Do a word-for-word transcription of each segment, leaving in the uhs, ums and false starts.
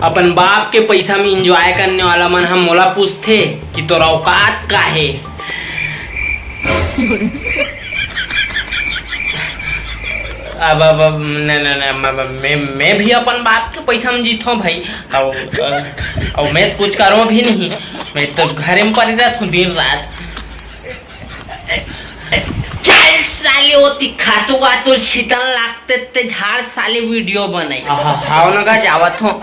अपन बाप के पैसा में enjoy करने वाला मन ह मोला पूछथे कि तोर औकात का हे। अब, अब, अब, न, न, न, म-, म-, मैं, मैं भी अपन बाप के पैसा में जीथों भाई। अउ, अ, अउ मैं कुछ करो भी नहीं, मैं तो घरे में पड़े रहथों दिन रात। चल साले, ओती खातू वातू छितन लागते ते झाड़ साले, video बनाई। आहा, हाव न गा, जावत हों।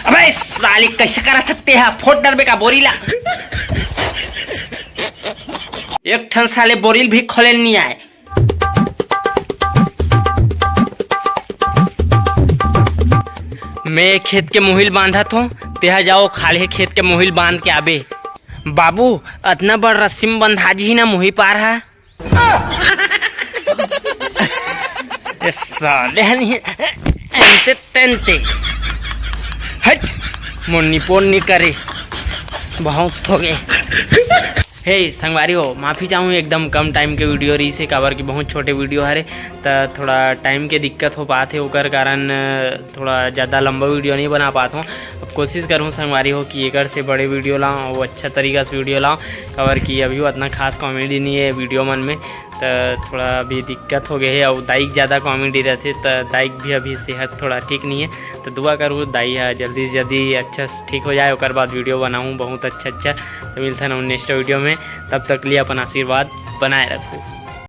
अबे साले, कैसे करत हस तेहा? फोड़ डरबे का बोरी ला? एक ठन साले बोरी ल भी खोले ल नी आय। मैं खेत के मुहिल बांधत हों, तेहा जाओ खाल्हे खेत के मुहिल बांध के आबे। बाबू, अतना बड़ रस्सी में बंधा जी ना मुही पार हा। ए साले हन ही, एंते तेंते। हट, मोर निपोर नी करे, बहुत हो गए। हे संगवारी हो, माफी चाहूँ, एकदम कम time के video रहिस हे, काबर कि बहुत छोटे video हरे, त थोड़ा time के दिक्कत हो पात हे, ओकर कारण, अ, थोड़ा ज़्यादा लंबा video नहीं बना पात हों। अब कोशिश करूँ संगवारी हो कि एकर से बड़े video लाऊँ, वो अच्छा तरीका से video लाऊँ, काबर कि अभी उतना खास comedy नहीं है video मन में, त थोड़ा अभी दिक्कत हो गए हे। और दाई के ज़्यादा comedy रहते, त दाई के भी अभी सेहत थोड़ा ठीक नहीं है, तो दुआ करूँ दाई हा जल्दी से जल्दी अच्छा से ठीक हो जाए, ओकर बाद video बनाऊँ बहुत अच्छा अच्छा। तो मिलथन next video में, तब तक लिए अपन आशीर्वाद बनाए रखू।